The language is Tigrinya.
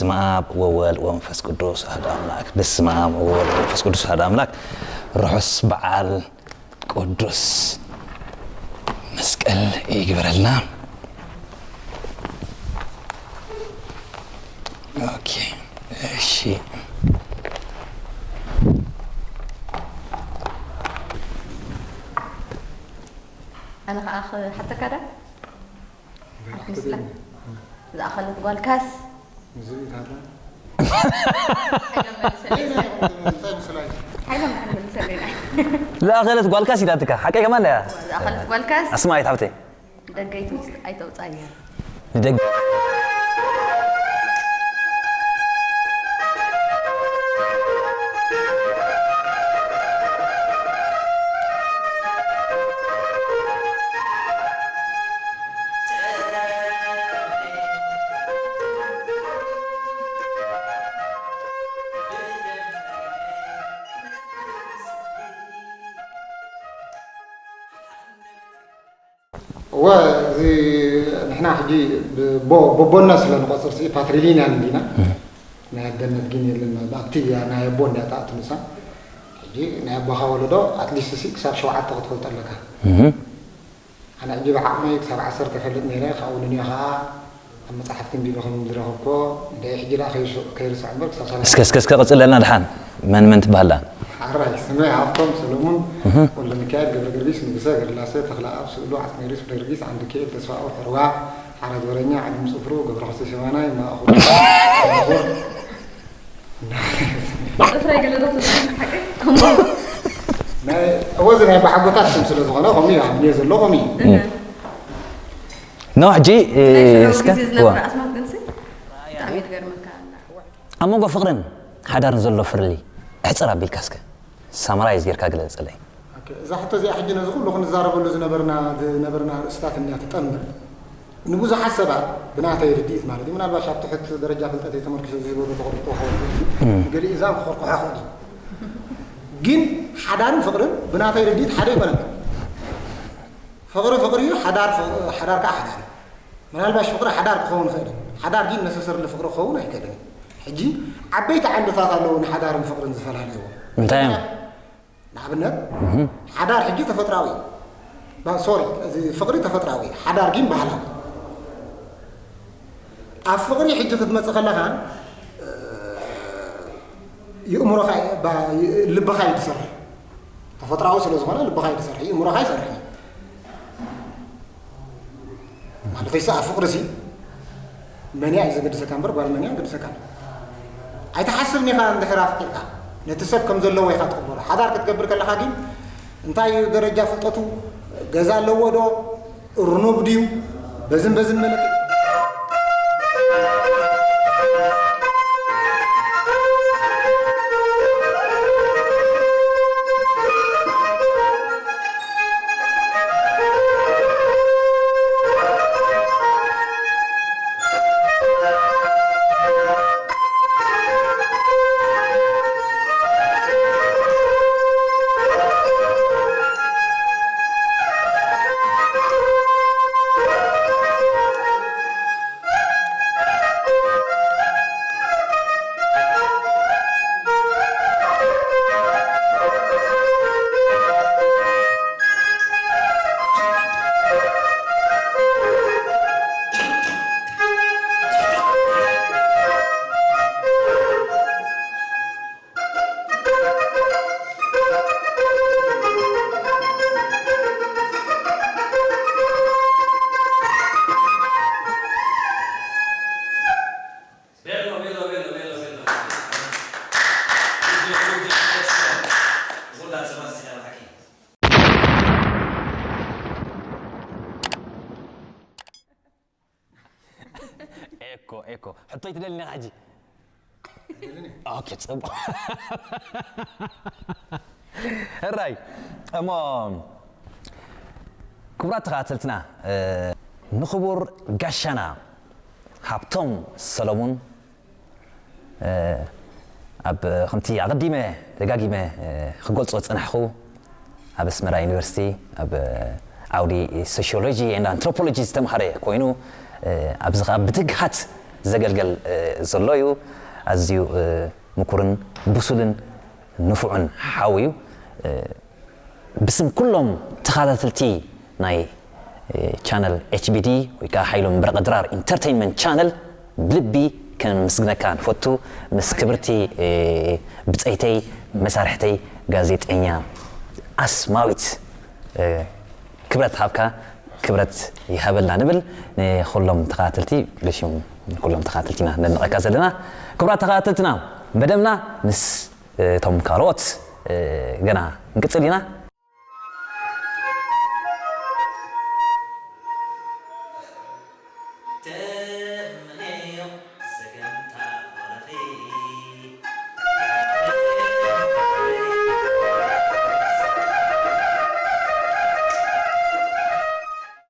በስመ አብ ወወልድ ወመንፈስ ቅዱስ አሐዱ አምላክ። በስመ አብ ወወልድ ወመንፈስ ቅዱስ አሐዱ አምላክ። ርሑስ በዓል ቅዱስ መስቀል ይግበረልና። ኦኬ፣ እሺ። ኣነ ኸዓ ክሓተካ ዳ? ዝኣኸለት ጓልካስ? ዝኣኸለት ጓልካስ ኢላትካ፣ ሓቀይ ከማን እያ። ዝኣኸለት ጓልካስ? ኣስማዒት ሓብተይ። ደገ ኣይተውጽ-፣ ኣይተውጽኣያ። ንደገ እወ፣ እዚ ንሕና ሕጂ ብ-፣ ቦ-፣ ቦቦና ስለ ንቆጽር ሲ ፓትሪሊንያን እንዲና። ናይ ኣደነት ግን የለን፣ ኣብቲ ናይ ኣቦ እንዲያ ጣዕቲ ምሳ። ሕጂ ናይ ኣቦኻ ወለዶ ኣትሊስት ሲ ክሳብ ሸውዓተ ክትፈልጦ ኣለካ። ኣነ ሕጂ ብዓቕመይ ክሳብ ዓሰርተ እፈልጥ ነይረ፣ ካብኡ ንንዮ ኸዓ ኣብ መጻሕፍቲ ኣንቢበ ከም ዝረኸብክዎ፣ እንድዒ ሕጂ ደኣ ከይርስ-፣ ከይርስዖ እምበር ክሳብ ሰላሳ። እስከ፣ እስከ፣ እስከ ቅጽለልና ድሓን። መን፣ መን ትበሃል ደኣ? ሓራይ፣ ስመይ ሃብቶም ሰለሙን እህ። ወልደሚካኤል ገብረገርጊስ ንጉሰ ገርላሰ ተኽለኣብ ስእሉ ዓጽመጊዮርጊስ ፍደጊዮርጊስ ዓንዱኪኤል ተስፋኡ ሕርዋ ሓራጅ ወረኛ ዕድም ጽፍሩ ገብረክርስቶስ የማናይ ማእኹ ጽፍራይ ገለ ዶ ትብሉ ሓቂ? እሞ ናይ እወ፣ እዚ ናይ ኣቦሓጎታት ስም ስለ ዝኾነ ከምኡ እዩ ኣብንዮ ዘሎ ከምኡ እዩ። እህ። ኖ፣ ሕጂ፣ እ፣ ናይ ሽዑ እስከ፣ ግዜ ዝነበረ እዋ። ኣስማት ግንሲ ብጣዕሚ እዩ ዝገርመካ። ኣብ መንጎ ፍቕርን ሓዳርን ዘሎ ፍርሊ ኣሕጽር ኣቢልካ እስከ ሳመራይዝ ጌርካ ግለጸለይ። ኦኬ፣ እዛ ሕቶ እዚኣ ሕጂ ነዚ ኩሉ ክንዛረበሉ ዝነበርና፣ ዝነበርና ርእስታት እንድያ ትጠምር። ንብዙሓት ሰባት ብናተይ ርድኢት ማለት እዩ፣ ምናልባሽ ኣብ ትሑት ደረጃ ፍልጠተይ ተመርኪሰ ዝህቦ ተቐርጦ ክኸውን ይኽእል እዩ። እም። ገሊኡ እዛም ክኾርኩሖ ይኽእል እዩ። ግን ሓዳርን ፍቕርን ብናተይ ርድኢት ሓደ ኣይኮነን። ፍቕሪ ፍቕሪ እዩ፣ ሓዳር ፍቕ-፣ ሓዳር ከዓ ሓዳር እዩ። ምናልባሽ ፍቕሪ ሓዳር ክኸውን ይኽእል እዩ። ሓዳር ግን ነሰሰርሊ ፍቕሪ ክኸውን ኣይክእልን እዩ። ሕጂ ዓበይቲ ዓንድታት ኣለዉ ንሓዳርን ፍቕርን ዝፈላለይዎ። እንታይ እዮም? ንኣብነት፣ እህ። ሓዳር ሕጂ ተፈጥራዊ እዩ። ባ-፣ ሶሪ፣ እዚ ፍቕሪ ተፈጥራዊ እዩ። ሓዳር ግን ባህላዊ። ኣብ ፍቕሪ ሕጂ ክትመጽእ ከለኻ፣ እ፣ ይእምሮኻ፣ ባ-፣ ይ-፣ ልብኻ እዩ ዝሰርሕ። ተፈጥራዊ ስለ ዝኾነ ልብኻ እዩ ዝሰርሕ፣ ይእምሮኻ ኣይሰርሕን እዩ። ማለተይሲ ኣብ ፍቕሪ ሲ መን እያ እዩ ዘገድሰካ እምበር ጓል መን እያ ገድሰካ። ኣይትሓስብን ኢኻ እንድሕር ኣፍቂርካ። ነቲ ሰብ ከም ዘለዎ ኢኻ ትቕበሎ። ሓዳር ክትገብር ከለኻ ግን እንታይ እዩ ደረጃ ፍልጠቱ? ገዛ ኣለዎ ዶ? እርኑብ ድዩ? በዝን በዝን መለኪ ኤኮ፣ ኤኮ። ሕቶይ ትደሊ ዲኻ ሕጂ? ኦኬ፣ ጽቡቕ። ሕራይ፣ እሞ ክቡራት ተኸታተልትና፣ እ፣ ንኽቡር ጋሻና ሃብቶም ሰሎሙን፣ እ፣ ኣብ፣ ከምቲ ኣቐዲመ ደጋጊመ፣ እ፣ ክገልጾ ዝጸናሕኩ፣ ኣብ ኣስመራ ዩኒቨርሲቲ ኣብ ዓውዲ ሶሽዮሎጂ ኤንድ ኣንትሮፖሎጂ ዝተምሃረ ኮይኑ፣ ኣብዚ ኸኣ ብትግሃት ዘገልገል ዘሎ እዩ። ኣዝዩ ምኩርን ብሱልን ንፉዕን ሓው እዩ። ብስም ኩሎም ተኸታተልቲ ናይ ቻነል ኤች ቢ ዲ ወይ ከዓ ሓይሎም በረቐ ድራር ኢንተርቴይንመንት ቻነል ብልቢ ከነመስግነካ ንፈቱ። ምስ ክብርቲ ብፀይተይ መሳርሕተይ ጋዜጠኛ ኣስማዊት ክብረት ሃብካ ክብረት ይሃበልና ንብል። ንኩሎም ተኸታተልቲ ብሽም ኩሎም ተኸታተልቲና ነድንቐካ ዘለና። ክቡራት ተኸታተልትና መደብና ምስ እቶም ካልኦት ገና ንቅፅል ኢና።